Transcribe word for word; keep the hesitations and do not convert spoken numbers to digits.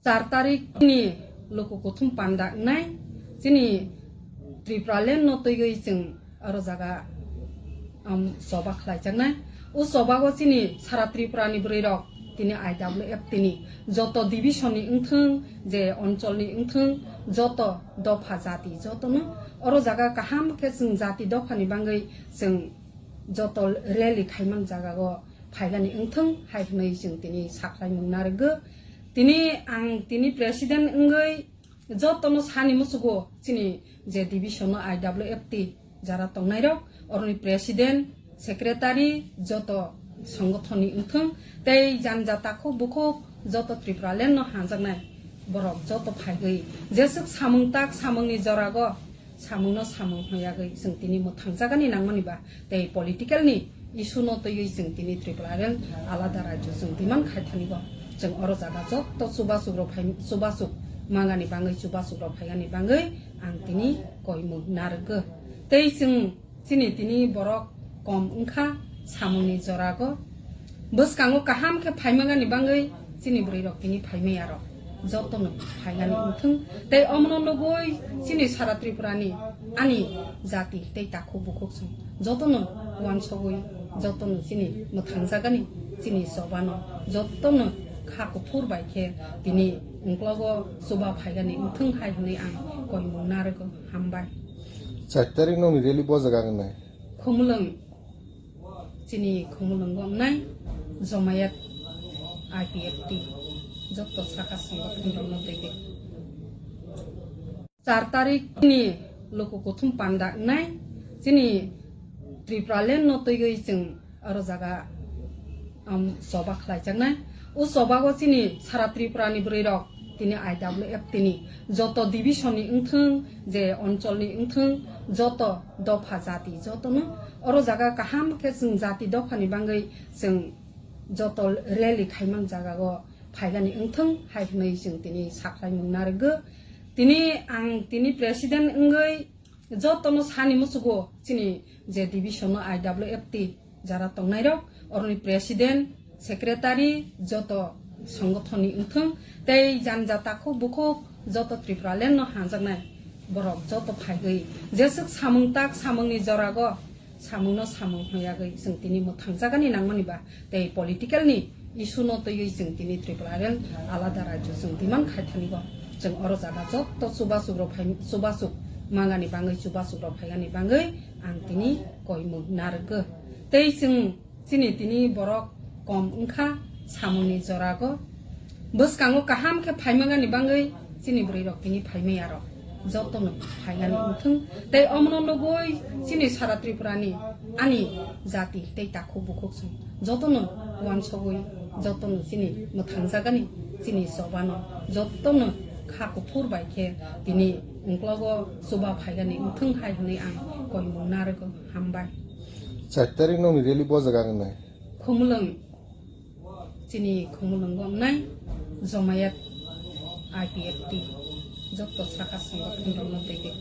Char tarik ni luku kuthum panda wngnai chini Tripura land no twiwi chwng oro jaga, um, choba khlaijaknai. O chobago chini sara Tripura ni bwrwi rok tini I W F T ni joto division ni wngthwng, je onchol ni wngthwng, joto dopha jati jotono oro jaga kaham khe chwng jati dopha ni bangwi chwng joto rally khaiman jaga o phaigani wngthwng hai hwnwi chwng tini sakhlaimung narwgo. Tini ang tini president wngwi jotono sani musugo chini je division no I W F T jara tongnairok, oroni president, secretary, joto songothonni wngthwng tei janja takhuk bukhuk joto Tripura land no hanjaknai borok joto phaigwi jeswk samung tak samungni jorago samungno samung hwnwi yagwi chwng tini mwthangjagani nangmani ba tei political ni issue no twiwi chwng tini Tripura land alada rajyo chwng demand khaithani bo chwng oro jaga joto chubasuk rok phai, chubasuk mangani bangwi chubasuk rok phaigani bangwi ang tini koimung narwgo. Tei chwng chini tini borok kom wngkha samungni jorago. Bwskango kaham khe phaimagani bangwi chini bwrwi rok tini phaimaya rok jotono phaigani wngthwng. Tei omono nugwi chini sara Tripura ni ani jati tei takhuk bukhuk chwng jotono uansugwi jotono chini mwthangjagani chini chobano jotono kha kuphur bai khe tini ungklogo chuba phaigani wngthwng hai hwnwi ang koimung narwgo. Hambai. Char tarik nokni rally bo jaga wngnai. Khumulwng, chini Khumulwngo wngnai Jomayat I P F T joto saka songothon rokno twiwi. Char tarik ni luku kuthum panda wngnai chini Tripura land no twiwi chwng oro jaga, um, choba khlaijaknai. O chobago chini sara Tripura ni bwrwi rok tini I W F T ni joto division ni wngthwng, je onchol ni wngthwng, joto dopha jati jotono oro jaga kaham khe chwng jati dopha ni bangwi chwng joto rally khaiman jaga o phaigani wngthwng hai hwnwi chwng tini sakhlaimung narwgo. Tini ang tini president wngwi jotono sani musugo chini je division no I W F T jara tongnairok, oroni president, secretary, joto songothonni wngthwng tei janja takhuk bukhuk joto Tripura land no hanjaknai borok joto phaigwi jeswk samung tak samungni jorago samungno samung hwnwi yagwi chwng tini mwthangjagani nangmani ba tei political ni issue no twiwi chwng tini Tripura land alada rajyo chwng demand khaithani bo chwng oro jaga joto chubasuk rok phai, chubasuk mangani bangwi chubasuk rok phaigani bangwi ang tini koimung narwgo. Tei chwng chini tini borok kom wngkha samungni jorago. Bwskango kaham khe phaimagani bangwi chini bwrwi rok tini phaimaya rok jotono phaigani wngthwng. Tei omono nugwi chini sara Tripura ni ani jati tei takhuk bukhuk chwng jotono uansugwi jotono chini mwthangjagani chini chobano jotono kha kuphur bai khe tini ungklogo chuba phaigani wngthwng hai hwnwi ang koimung narwgo. Hambai. Char tarik nokni rally bo jaga wngnai. Khumulwng, chini Khumulwngo wngnai Jomayat I P F T joto saka songothon rokno twiwi.